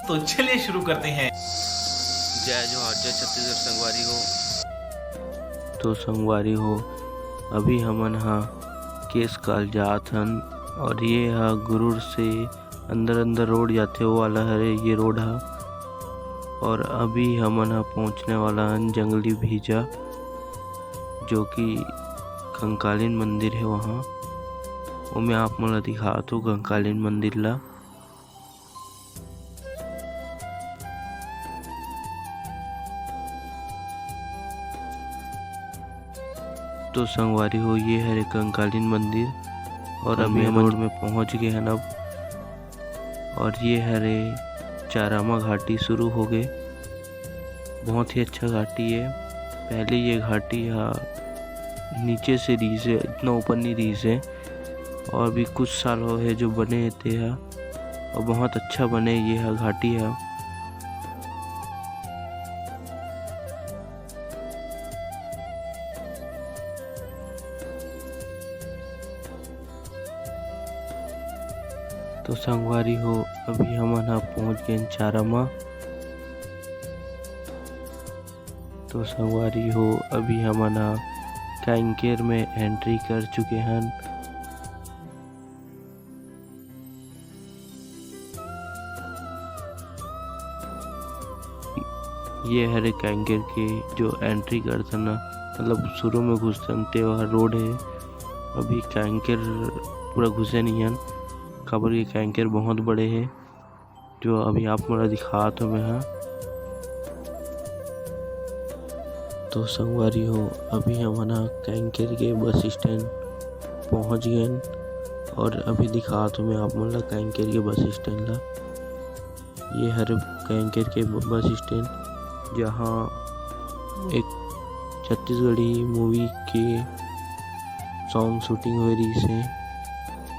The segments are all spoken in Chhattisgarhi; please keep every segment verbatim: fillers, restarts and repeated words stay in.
तो चलिए शुरू करते हैं। जय जोहार, जय छत्तीसगढ़ संगवारी हो। तो संगवारी हो, अभी हमन हा केसकाल जात हन और ये हा गुरूर से अंदर अंदर रोड जाथे, वो वाला हरे ये रोड हा। और अभी हमन हा पहुंचने वाला हन जंगली भीजा, जो कि कंकालीन मंदिर है वहाँ। ओमे आप मन ला दिखात हो कंकालीन मंदिर ला। तो संगवारी हो, ये हरे कंकालीन मंदिर और अभी हमन रोड में पहुंच गए हन अब। और ये हरे चारामा घाटी शुरू हो गए। बहुत ही अच्छा घाटी है। पहले ये घाटी हा नीचे से रहिस हे, इतना ऊपर नहीं रहिस हे। और भी कुछ साल हो है जो बने हे ते हा, और बहुत अच्छा बने ये हा घाटी हा। तो संगवारी हो, अभी हमन ह पहुंच गेन चारामा। तो संगवारी हो, अभी हमन ह कांकेर में एंट्री कर चुके हन। ये हरे कांकेर के जो एंट्री करथन ना, मतलब शुरू में घुसथन ते वह रोड है। अभी कांकेर पूरा घुसे नहीं हन, काबर के कांकेर बहुत बड़े है, जो अभी आप मन ला दिखात हो मैं हा। तो संगवारी हो, अभी हमन ह कांकेर के बस स्टैंड पहुंच गेन और अभी दिखात हो मैं आप मन ला कांकेर के बस स्टैंड ला। ये हर कांकेर के ब-, बस स्टैंड, जहां एक छत्तीसगढ़ी मूवी के सॉन्ग शूटिंग होए रहिस हे।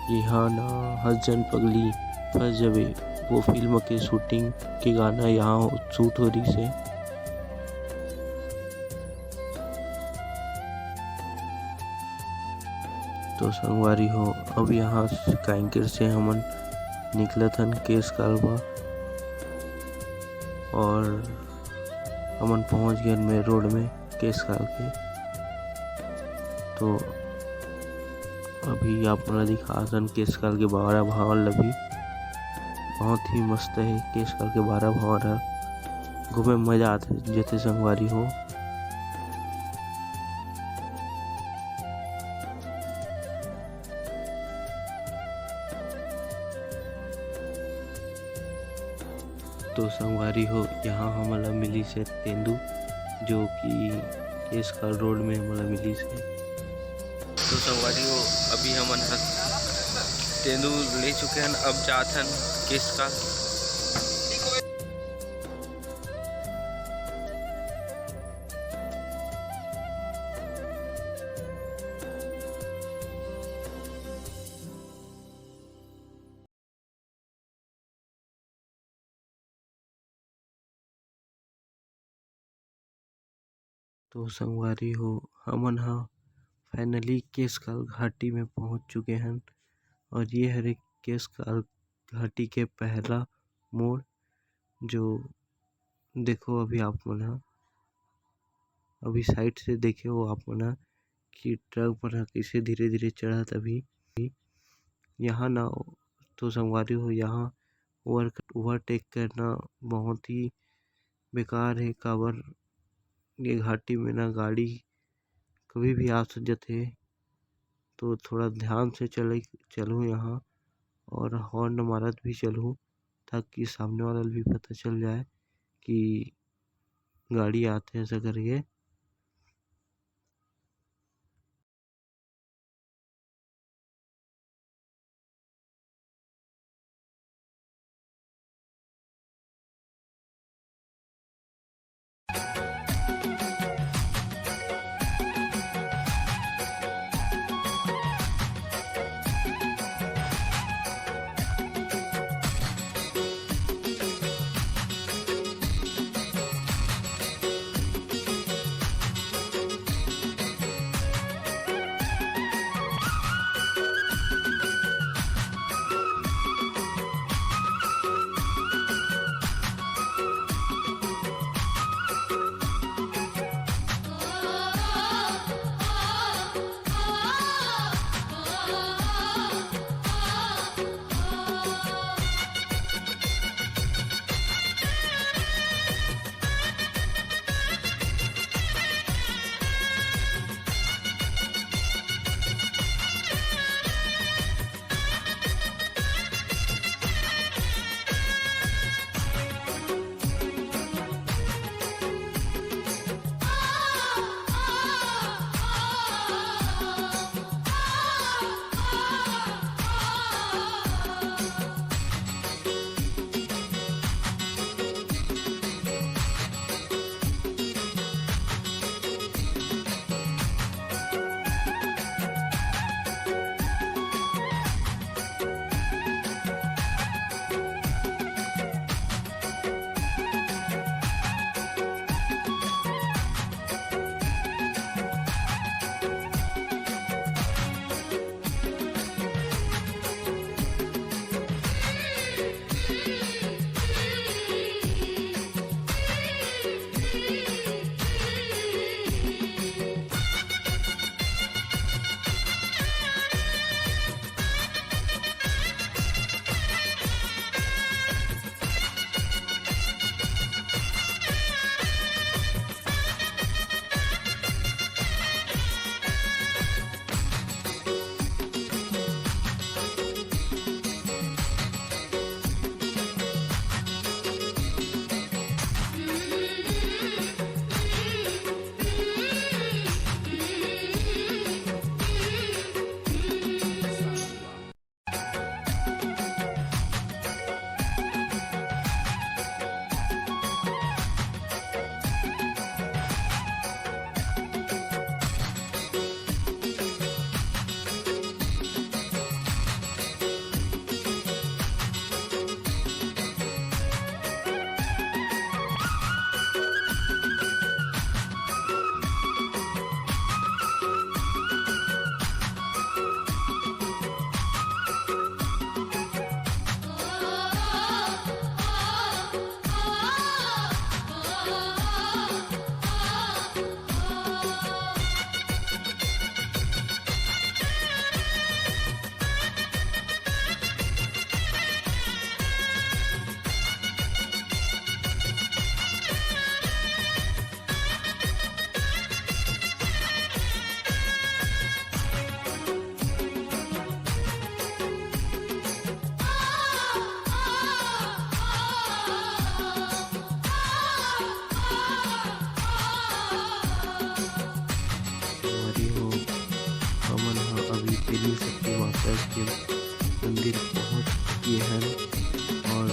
इहाँ ना हंस झन पगली फंस जबे, वो फिल्म के शूटिंग के गाना यहाँ शूट हो रहिस हे। तो संगवारी हो, अब यहाँ से कांकेर से हमन निकलत हन केसकाल बर और हमन पहुँच गेन मेन रोड में केसकाल के। तो अभी आप मन ला दिखात हन केसकाल के बारा भवन ला भी। बहुत ही मस्त है केसकाल के बारा भवन ह, घूमे में मजा आथे जथे संगवारी हो। तो संगवारी हो, यहाँ हमन ला मिलिस हे तेंदू, जो कि केसकाल रोड में हमन ला मिलिस हे। तो संगवारी हो, अभी हमन ह तेंदू ले चुके हन, अब जात हन केसकाल। तो संगवारी हो, हमन ह finally केसकाल घाटी में पहुंच चुके हन और ये हरे केसकाल घाटी के पहला मोड़, जो देखो अभी आप मन ह, अभी साइड से देखे हो आप मन ह कि ट्रक मन ह कइसे धीरे-धीरे चढ़त अभी। यहाँ ना तो संगवारी हो, यहाँ ओवर, ओवरटेक करना बहुत ही बेकार हे, काबर ये घाटी में ना गाड़ी कभी भी आ स-, जथे, तो थोड़ा ध्यान से चले, चलहु यहाँ और हॉर्न मारत भी चलहु, ताकि सामने वाला ल भी पता चल जाए कि गाड़ी आथे ऐसा करके। के मंदिर पहुँच गए हन और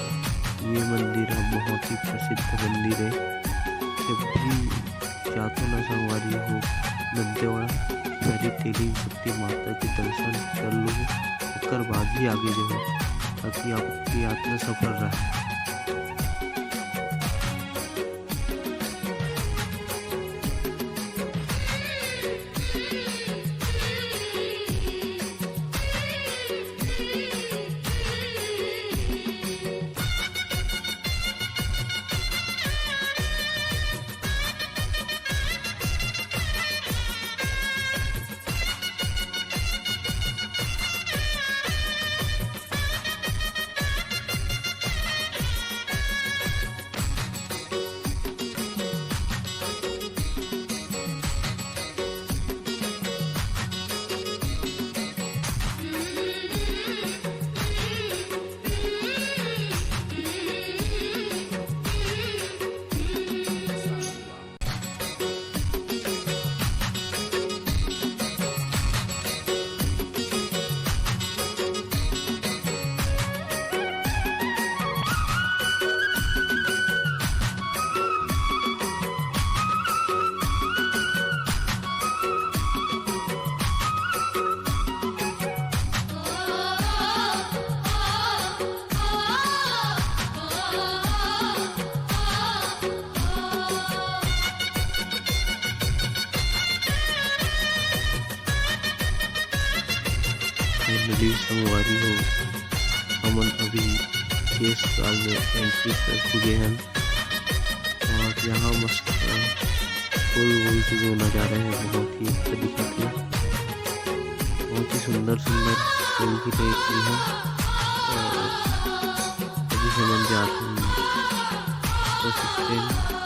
ये मंदिर ह बहुत ही प्रसिद्ध मंदिर है। जब भी जाथो ना संगवारी हो दंतेवाड़ा, पहले तेलिंग शक्ति माता के दर्शन कर लो, ओकर बाद ही आगे जाओ, ताकि आपकी यात्रा सफल रहे। Finally संगवारी हो, हमन अभी केशकाल में entry कर चुके हैं और यहाँ मस्त फूल वूल के जो नज़ारा है, बहुत ही अच्छा दिखत है। बहुत ही सुंदर सुंदर फूल भी लगे हुए हैं और अभी हमन जात हन बस स्टैंड।